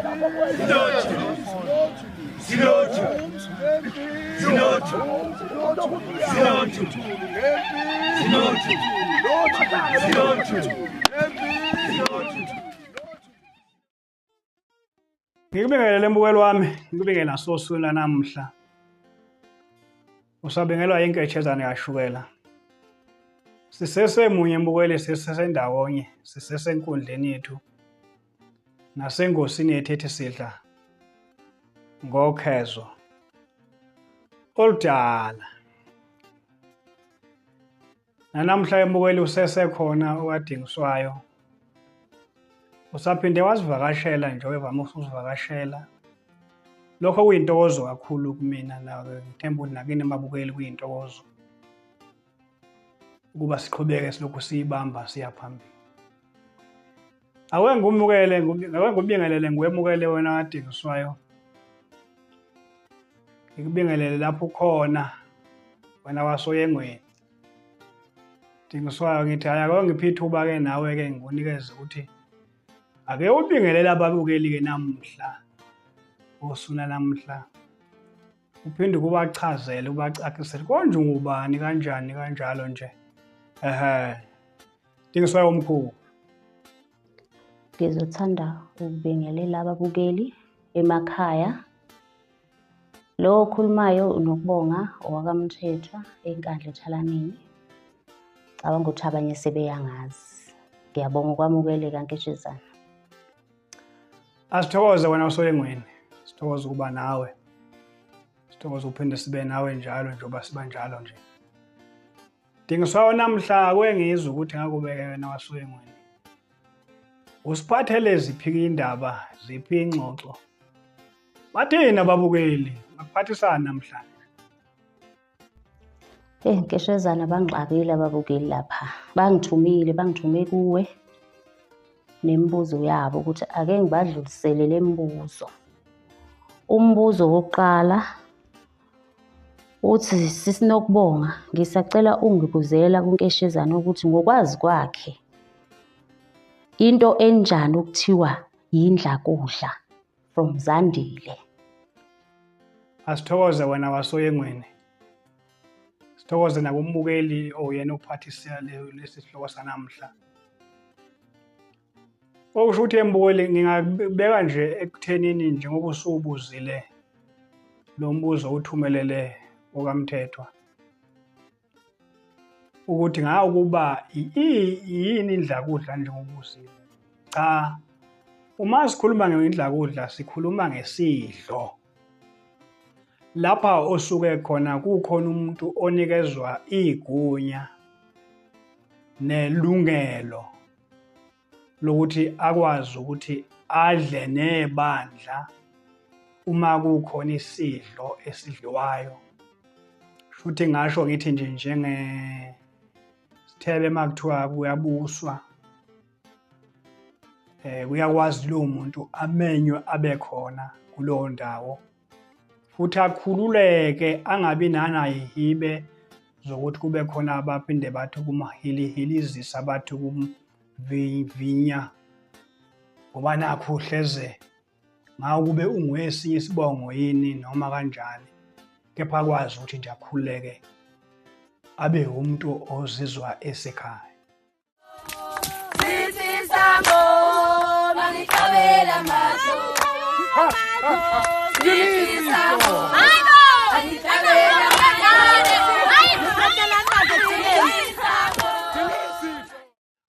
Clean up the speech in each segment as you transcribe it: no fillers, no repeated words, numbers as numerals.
02 02 02 02 02. Ngikubingelele mbukeli wami, ngikubingelele nasosukwini lanamuhla. Usabingelwa inketshezane kashukela. Sisesemunye mbukeli, sisesendawonye, sisesenkundleni yethu nasengosini yethu ethi sidla ngokhezo oludala. Nanamhla embukeli usesekhona owadingiswayo. Usaphinde wasivakashela nje ovame ukusivakashela. Lokho kuyintokozo kakhulu kumina, ngithemba ukuthi nakini mabukeli kuyintokozo ukuba siqhubeke silokhu siyibamba siya phambili. Ake ngumukele, ake ngikubingelele, ngiwemukele wena wadingiswayo. Ngikubingelele lapho ukhona wena wasoyengweni. Dingiswayo, ngithi hhayi ake ngiphe ithuba-ke nawe-ke ngikunikeze ukuthi ake ubingelele ababukeli-ke namuhla, osuna namuhla. Uphinde ukubachazele, ubacacisele konje ungubani kanjani kanjalo nje. Ehhe. Dingiswayo omkhulu. Ngizothanda ukubingelela ababukeli emakhaya. Lo okhulumayo uNokubonga owakaMthethwa eNkandla eThalaneni. Cabanga ukuthi abanye sebeyangazi. Ngiyabonga ukwamukeleka Nkeshezana. Asithokoze wena usoyengweni. Sithokoze ukuba nawe. Sithokoze ukuphinde sibe nawe njalo njengoba siba njalo nje. Dingiswayo namhla ake ngizwe ukuthi ngakubeke wena wasoyengweni. Usiphathele ziphi indaba, ziphi ingxoxo? Bathini ababukeli? Bakuphathisana namhlanje. Nkeshezana, bangixakile ababukeli lapha. Bangithumile, bangithume kuwe nemibuzo yabo ukuthi ake ngibadlulisele le mibuzo. Umbuzo wokuqala uthi, sisinokubonga, ngisacela ungibuzela kuNkeshezana ukuthi ngokwazi kwakhe into enjani okuthiwa yindlakudla, from Zandile. Asithokoze wena wasoyengweni. Sithokoze nakumbukeli oyena ophathisa lesi sihloko sanamhla. Okusho ukuthi embukeli ngingabeka nje ekuthenini njengoba usubuzile lo mbuzo uthumelele okaMthethwa ukuthi ngawukuba yini indlakudla njengobuzile. Cha, uma sikhuluma ngendlakudla sikhuluma ngesidlo. Lapha osuke khona kukhona umuntu onikezwa igunya nelungelo lokuthi akwazi ukuthi adle nebandla uma kukhona isidlo esidliwayo. Shuthi ngasho ngithi nje njenge sithebe makuthiwa kuyabuswa, kuyakwazi lowo muntu amenywe abe khona kulowo ndawo futhi akhululeke angabi nanayihibe zokuthi kube khona abaphinde bathi kumahilihilizisa bathi kumvivinya ngoba nakhu hleze ngawukube ungowesinye isibongo yini noma kanjani, kepha akwazi ukuthi nje akhululeke abe umuntu ozizwa esekhaya.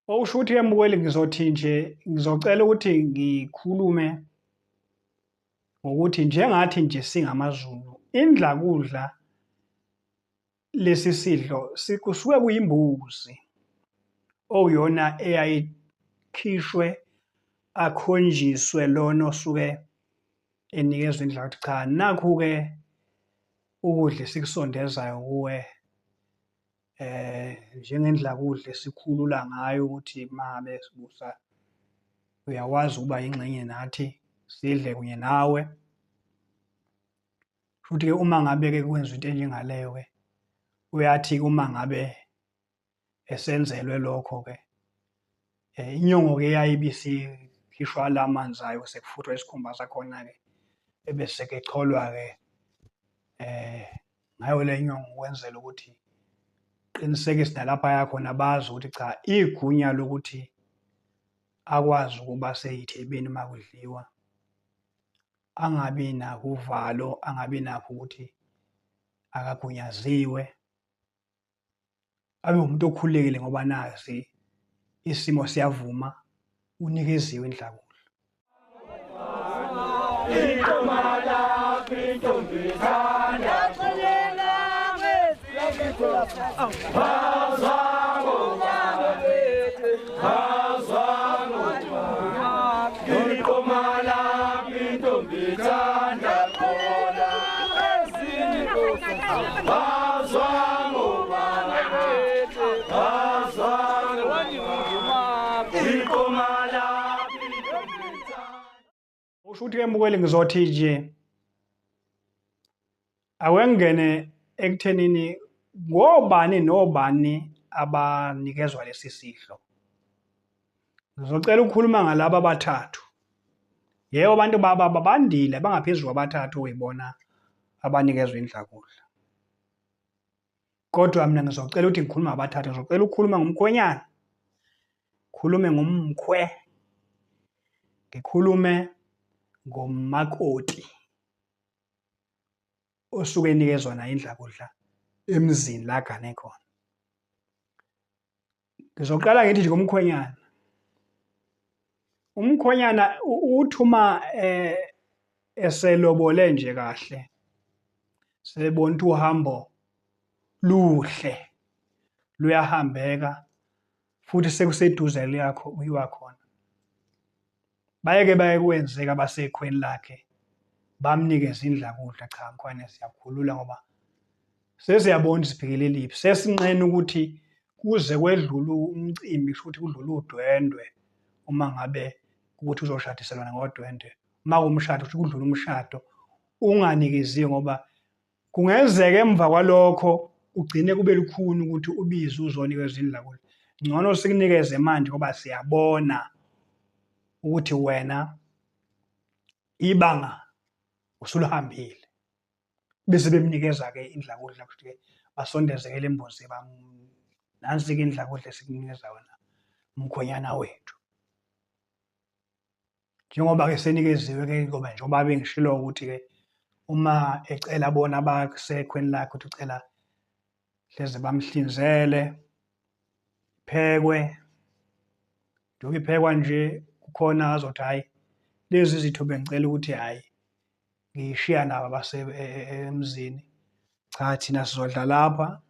Okusho ukuthi embukeli ngizothi nje ngizocela ukuthi ngikhulume ngokuthi njengathi nje singamaZulu indlakudla lesi sidlo kusuke kuyimbuzi okuyona eyayikhishwe akhonjiswe lona osuke enikezwe indlela ukuthi cha nakhu-ke ukudla esikusondezayo kuwe njengendlakudla esikhulula ngayo ukuthi mangabe sibusa uyakwazi ukuba yingxenye nathi sidle kunye nawe. Futhi-ke uma ngabe-ke kwenziwa into enjengaleyo-ke uyathi uma ngabe esenzelwe lokho-ke inyongo-ke yayibisi Khishwa la manzi ayo sekufuthwa isikhumba sakhona-ke ebese kecholwa-ke ngayo le nyongo ukwenzela ukuthi qinisekise nalapha yakhona bazi ukuthi cha igunya lokuthi akwazi ukuba seyithebeni uma kudliwa angabi nakho uvalo angabi nakho ukuthi akagunyaziwe abe umuntu okhululekile ngoba nazi isimo siyavuma unikeziwe indlakudla. Usho ukuthi ke mbukeli ngizothi nje awengene ekuthenini ngobani nobani abanikezwa lesi sidlo. Ngizocela ukukhuluma ngalaba abathathu. Yebo abantu baba babandile bangaphezulu kwabathathu uyibona abanikezwa indlakudla. Kodwa mina ngizocela ukuthi ngikhulume ngabathathu, ngizocela ukukhuluma ngomkhwenyana, ngikhulume ngomkhwe, ngikhulume ngomakoti osuke enikezwa naye indlakudla emzini la agane khona. Ngizoqala ngithi nje ngomkhwenyana. Umkhwenyana uthuma eselobole nje kahle sebona ukuthi uhambo luhle luyahambeka futhi sekuseduze liyakho kuyiwa khona. Bayeke baye kwenzeka basekhweni lakhe bamnikeze indlakudla cha mkhwane siyakhulula ngoba sesiyabona sibhekeleliphi sesinqena ukuthi kuze kwedlule umcimbi kusho ukuthi kudlule udwendwe uma ngabe ukuthi uzoshadiselwana ngodwendwe uma kumshado kusho kudlule umshado unganikeziwe ngoba Kungenzeka emva kwalokho ugcine kube lukhuni ukuthi ubize uzonikeza indlakudla. Ngcono sikunikeze manje ngoba siyabona ukuthi wena ibanga usulihambile. Bese bemnikeza-ke indlakudla kusho ukuthi-ke basondeze-ke le mbuzi nansi-ke indlakudla esikunikeza wena mkhwenyana wethu. Njengoba-ke senikeziwe-ke ngoba njengoba bengishilo ukuthi-ke uma ecela bona abasekhweni lakhe ukuthi ucela hleze bamhlinzele iphekwe njengoba iphekwa nje kukhona azothi hhayi lezi zitho bengicela ukuthi hhayi ngiyishiya nabo abase e, e, emzini cha thina sizodla lapha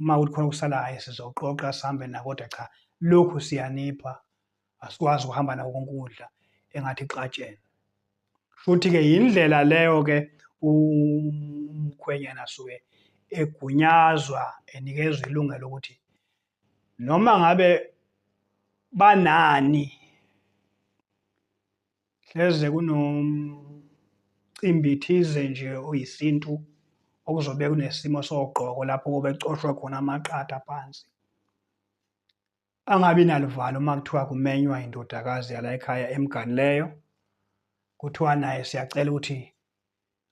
uma kuthi khona okusala hhayi sizoqoqa sihambe nako kodwa cha lokhu siyanipha asikwazi ukuhamba nako konke ukudla engathi ixatshene futhi-ke yindlela leyo-ke umkhwenyana asuke egunyazwa enikezwa ilungelo ukuthi noma ngabe banani Hleze kunomcimbi thize nje oyisintu okuzobe kunesimo sogqoko lapho kobe kucoshwa khona amaqatha phansi. Angabi naluvalo uma kuthiwa kumenywa indodakazi yala ekhaya emganileyo, kuthiwa naye siyacela ukuthi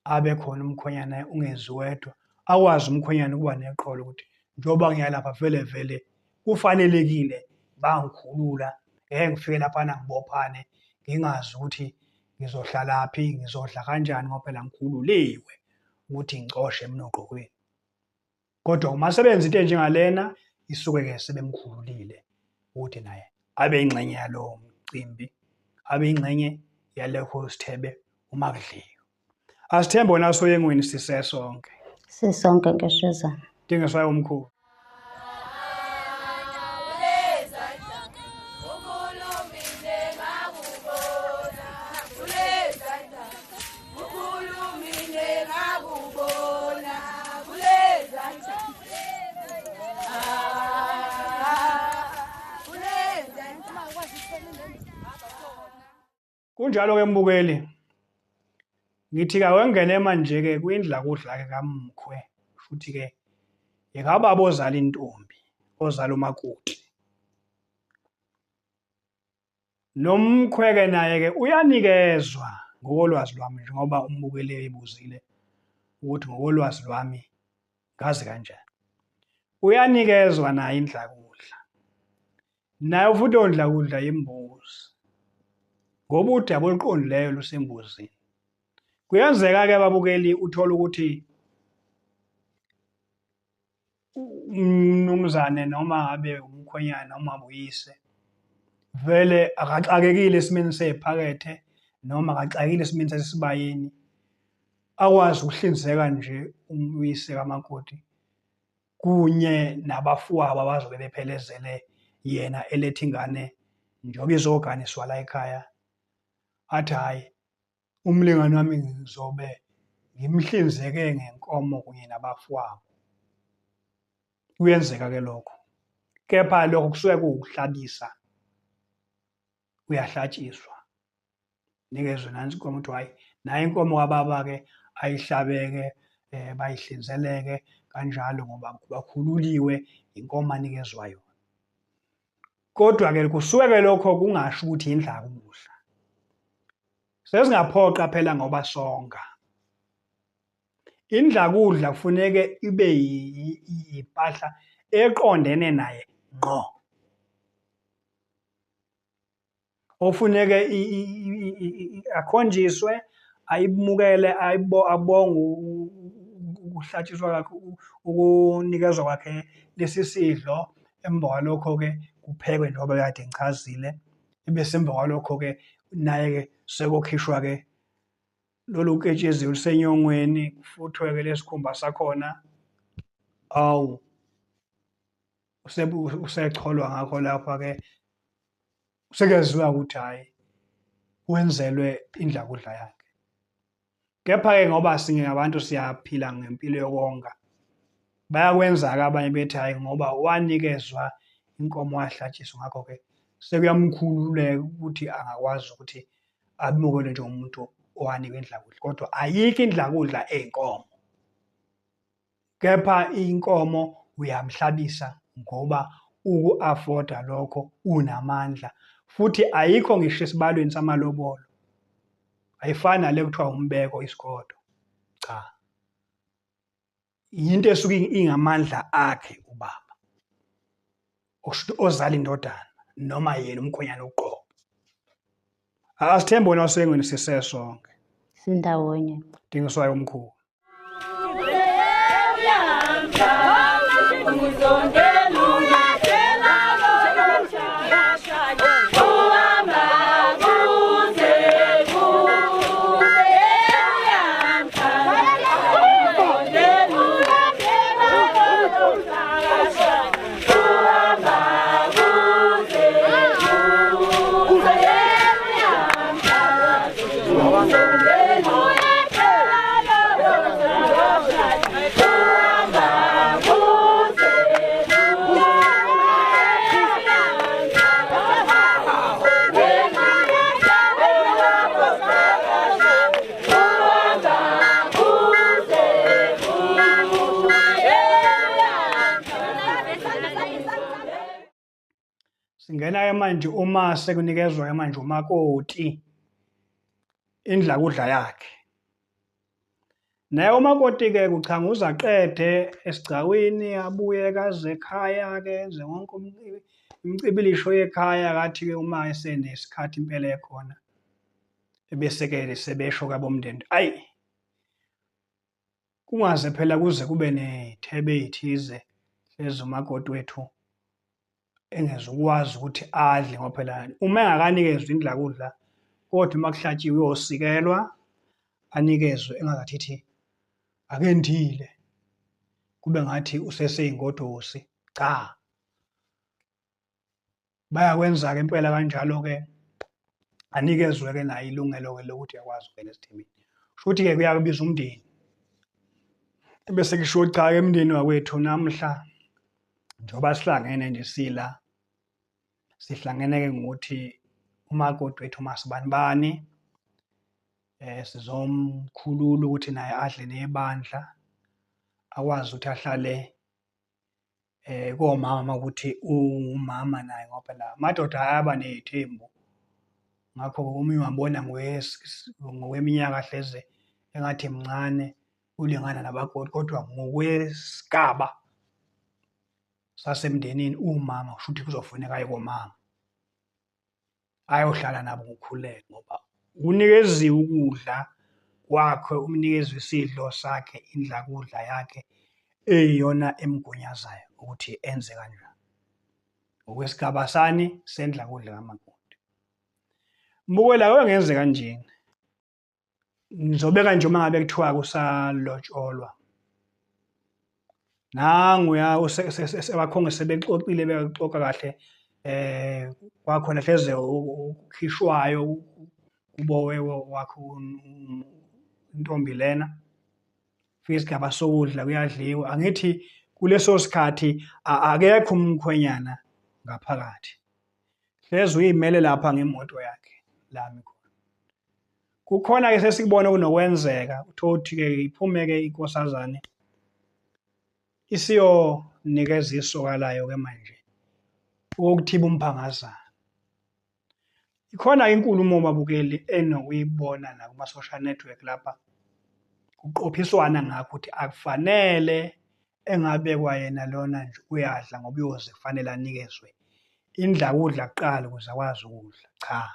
abe khona umkhwenyana ungezi wedwa akwazi umkhwenyana ukuba neqholo ukuthi njengoba ngiya lapha vele vele kufanelekile bangikhulula ngeke ngifike laphana ngibophane ngingazi ukuthi ngizohlalaphi ngizodla kanjani ngoba phela ngikhululiwe ukuthi ngicoshe mina ogqokweni. Kodwa uma sebenza into enjengalena isuke-ke sebemkhululile ukuthi naye abe ingxenye yalowo mcimbi, abe ingxenye yalokho sithebe uma kudliwa. Asithembe wena soyengweni sisesonke. Sisonke Nkeshezana. Dingiswayo omkhulu. Kunjalo-ke mbukeli, ngithi-ke awengene manje-ke kwindlakudla-ke kamkhwe, shuthi-ke yekababa ozala intombi, ozala umakoti. Nomkhweke naye-ke uyanikezwa ngokolwazi lwami njengoba umbukeli ebuzile ukuthi ngokolwazi lwami ngazi kanjani. Uyanikezwa naye indlakudla. Nayo futhi leyo ndlakudla yimbuzi. Ngoba udaba oluqondileyo lusembuzini. Kuyenzeka-ke ababukeli uthole ukuthi umnumzane noma ngabe umkhwenyana noma uyise vele akaxakekile esimeni sephakethe noma akaxakekile esimeni sasesibayeni akwazi ukuhlinzeka nje umyise kamakoti kunye nabafowabo abazobe bephelezele yena eletha ingane njengoba izoganiswa la ekhaya athi hhayi Umlingani wami ngizobe ngimhlinzeke ngenkomo kunye nabafowabo. Kuyenzeka-ke lokho, kepha lokho kusuke kuwukuhlabisa, uyahlatshiswa. Nikezwe nansi inkomo kuthiwa hhayi nayi inkomo kababa-ke ayihlabeke bayihlinzeleke kanjalo ngoba bakhululiwe inkomo anikezwa yona. Kodwa-ke kusuke-ke lokho kungasho ukuthi yindlakudla. Sesingaphoqa phela ngoba songa. Indlakudla kufuneke ibe yimpahla eqondene naye ngqo. Ofuneke akhonjiswe ayimukele abonge ukuhlatshiswa kwakhe ukunikezwa kwakhe lesi sidlo emva kwalokho-ke kuphekwe njengoba kade ngichazile. Ebese emva kwalokho-ke naye-ke sekukhishwa-ke lolu ketshezi olusenyongweni kufuthwe-ke lesikhumba sakhona. Awu, usecholwa ngakho lapha-ke sekuyaziwa ukuthi hhayi wenzelwe indlakudla yakhe. Kepha-ke ngoba singabantu siyaphila ngempilo yokonga, bayakwenza-ke abanye bethi hhayi ngoba wanikezwa inkomo wahlatshiswa ngakho-ke sekuyamkhululeka ukuthi angakwazi ukuthi amukelwe njengomuntu owanikwa indlakudla, kodwa ayikho indlakudla eyinkomo. Kepha inkomo uyamhlabisa ngoba uku-afoda lokho unamandla futhi ayikho ngisho esibalweni samalobolo. Ayifani nale kuthiwa umbeko isigodo. Cha. Yinto esuke ingamandla akhe ubaba. Ozala indodana noma yena umkhwenyana uqobo. Asithembe wena wasengweni sisesonke. Sindawonye. Dingiswayo omkhulu. Singena-ke manje uma sekunikezwa-ke manje umakoti indlakudla yakhe. Naye umakoti-ke kuchanguza aqede esigcawini abuye kaze ekhaya-ke enze wonke imicibilisho yekhaya kathi-ke uma esenesikhathi impela ekhona ebese-ke sebesho-ke abomndeni ayi kungaze phela kuze kube nethebe ey'thize hlezi umakoti wethu engezukwazi ukuthi adle ngoba phela uma engakanikezwa indlakudla kodwa uma kuhlatshiwe uyosikelwa anikezwe engazathi akendile kube ngathi useseyingodosi cha Bayakwenza-ke impela kanjalo-ke anikezwe-ke naye ilungelo-ke lokuthi uyakwazi ukungena esithembeni. Kusho ukuthi-ke kuyakubiza umndeni. Ebese kushiwo cha-ke mndeni wakwethu namhla njengoba sihlangene nje sila sihlangene-ke ngokuthi umakoti wethu uMasibanibani sizomkhulula ukuthi naye adle nebandla akwazi ukuthi ahlale komama ukuthi uwumama naye ngoba phela amadoda ayaba ney'thembu. Ngakho-ke uma ungabona ngokweminyaka hleze engathi mncane ulingana nabakoti, kodwa ngokwesigaba sasemndenini umama kusho ukuthi kuzofuneka aye komama ayohlala nabo ngokukhululeka ngoba unikeziwe ukudla kwakhe, umnikezwe isidlo sakhe, indlakudla yakhe eyiyona emgunyazayo ukuthi enze kanjani. Ngokwesigaba sani sendlakudla kamakoti. Mbukela ake ngenze kanjena. Ngizobeka nje uma ngabe kuthiwa kusalotsholwa. Nanguya abakhongi sebexoxile bexoxa kahle kwakhona hleze okukhishwayo kubo wakho intombi lena. Fika isigaba sokudla kuyadliwa. Angithi kuleso sikhathi akekho umkhwenyana ngaphakathi. Hleze uyimele lapha ngemoto yakhe lami khona. Kukhona-ke sesikubona kunokwenzeka, uthole ukuthi-ke iphume-ke inkosazane isiyonikeza isoka layo-ke manje ukuthiba umphangazana. Ikhona inkulumo babukeli enokuyibona nakuma-social network lapha kuqophiswana ngakho ukuthi akufanele engabekwa yena lona nje uyadla ngoba uyoze kufanele anikezwe indlakudla kuqala ukuze akwazi ukudla. Cha,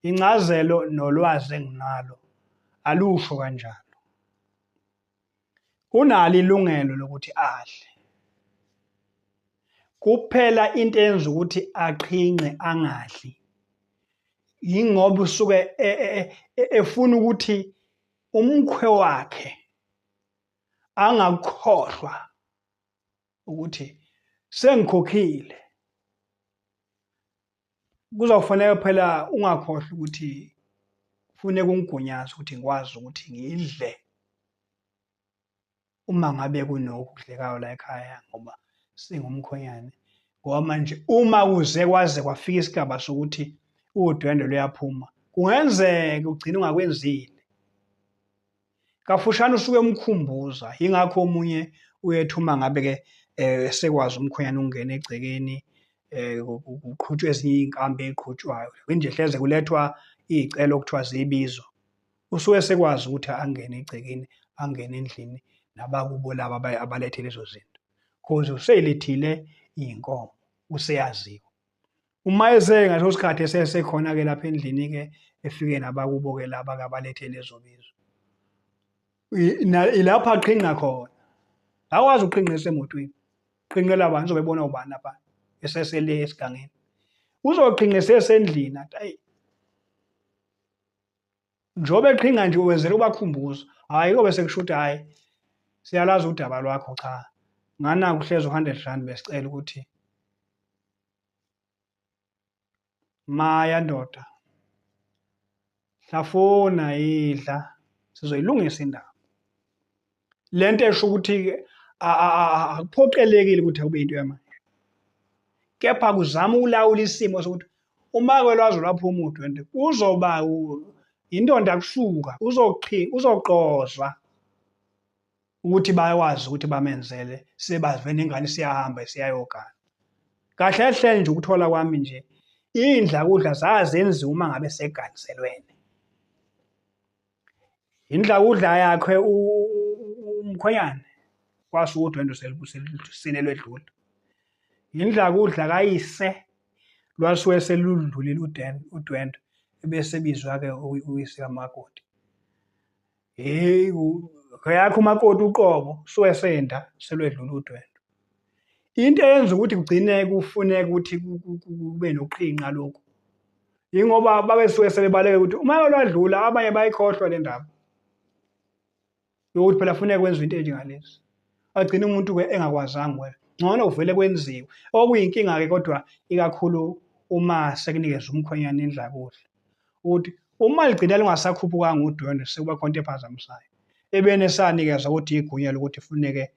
incazelo nolwazi enginalo alusho kanjalo. Unalo ilungelo lokuthi adle. Kuphela into eyenza ukuthi aqhinqe angadli yingoba usuke efuna ukuthi umkhwe wakhe angakukhohlwa ukuthi sengikhokhile. Kuzofuneka phela ungakhohlwa ukuthi kufuneka ungigunyaze ukuthi ngikwazi ukuthi ngidle uma ngabe kunokudlekayo la ekhaya ngoba singumkhwenyane. Ngoba manje uma kuze kwaze kwafika isigaba sokuthi udwendwe luyaphuma, kungenzeka ugcine ungakwenzile. Kafushane usuke emkhumbuza, yingakho omunye uyethi uma ngabe-ke esekwazi umkhwenyane ukungena egcekeni kuqhutshwe ezinye iy'nkambi ey'qhutshwayo, nje hleze kulethwa iy'celo okuthiwa zibizo. Usuke esekwazi ukuthi angene egcekeni, angene endlini nabakubo laba abalethe lezo zinto. Cause usey'lethile iy'nkomo, useyaziwa. Uma ese ngaleso sikhathi esesekhona-ke lapha endlini-ke efike nabakubo-ke laba-ke abalethe lezo bizo. Ilapho aqhinqa khona. Akwazi ukuqhinqisa emotweni. Qhinqela bani uzobe ebona ubani lapha esesele esigangeni. Uzoqhinqisa esendlini athi ayi njengoba eqhinga nje wenzela ubakhumbuza. Hhayi kobe sekusho ukuthi hhayi siyalazi udaba lwakho cha. Nganaku hlezi u-hundred rand besicela ukuthi Maya ndoda, hlafuna idla sizoyilungisa indaba. Le nto esho ukuthi-ke akuphoqelekile ukuthi akube into yamanje, kepha kuzama ukulawula isimo sokuthi uma-ke lwaze lwaphuma udwendwe kuzoba intonda kusuka uzoqozwa. Ukuthi bayakwazi ukuthi bamenzele sebave nengane isiyahamba isiyayogana. Kahle hle nje ukuthola kwami nje indlakudla zazenziwa uma ngabe seganiselwene. Indlakudla yakhe umkhwenyane kwasuka udwendwe selusine lwedlula. Indlakudla kayise lwasuke seludlulile udwendwe ebese bizwa-ke uyise kamakoti. Hey, yakho umakoti uqobo suke senda selwedlula udwendwe. Into eyenza ukuthi kugcine kufuneka ukuthi kube noqhinqa lokhu yingoba babesuke sebebaleka ukuthi uma lwadlula abanye bayikhohlwa le ndaba yokuthi phela funeka kwenziwe into enjengalezi. Agcine umuntu-ke engakwazanga wena ngcono kuvele kwenziwe. Okuyinkinga-ke kodwa ikakhulu uma sekunikezwa umkhwenyana indlakudla ukuthi uma ligcina lungasakhuphukanga udwendwe sekuba khona into ephazamisayo ebeni esanikezwa ukuthi igunya lokuthi funeke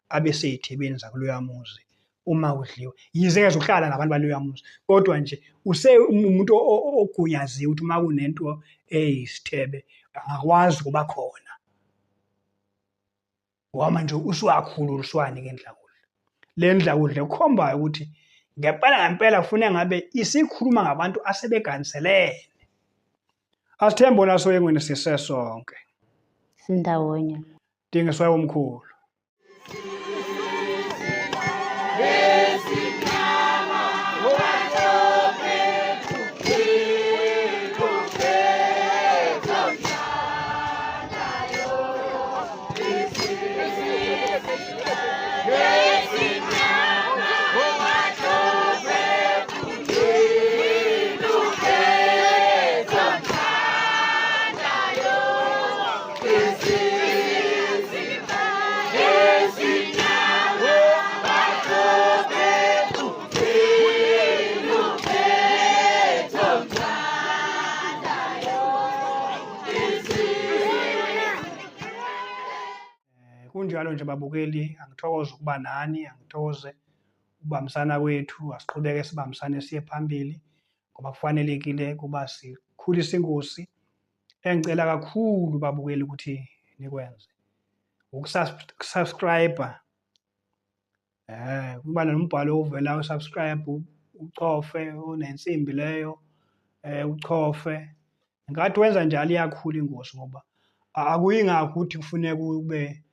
abe sey'thebeni zakuloya muzi uma kudliwa. Yize engezukuhlala nabantu baloya muzi kodwa nje use umuntu ogunyaziwe ukuthi uma kunento eyisithebe angakwazi ukuba khona. Ngoba manje usuwakhulula usuwanika indlakudla. Le ndlakudla ekhombayo ukuthi ngempela ngempela kufuneka ngabe isikhuluma ngabantu asebeganiselene. Asithembe bona soyengweni sisesonke. Sindawonye. Dingiswayo omkhulu. Kunjalo nje babukeli, angithokoze ukuba nani, angithokoze ukubambisana kwethu, asiqhubeke sibambisane siye phambili ngoba kufanelekile ukuba sikhulise inkosi. Engicela kakhulu babukeli ukuthi nikwenze ukusubscribe, kuba nombhalo ovelayo subscribe, uchofe unensimbi leyo, uchofe. Ngenkathi wenza njalo iyakhula ingosi ngoba akuyi ngakho ukuthi kufuneka ube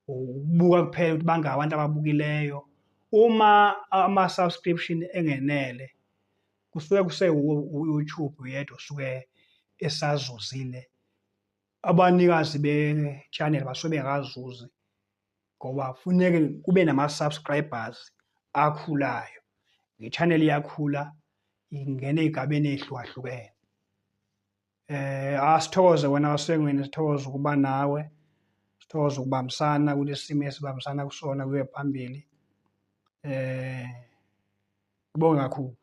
ukubuka kuphela ukuthi bangaki abantu ababukileyo. Uma ama-subscription engenele kusuke kuse-YouTube yedwa osuke esazuzile, abanikazi be-channel basuke bengakazuzi ngoba kufuneke kube nama-subscribers akhulayo. Ne-channel iyakhula ingena ey'gabeni ey'hlukahlukene. Asithokoze wena wasengweni, sithokoze ukuba nawe, sithokoze ukubambisana kulesi simo esibambisana kusona kuye phambili. Ngibonge kakhulu.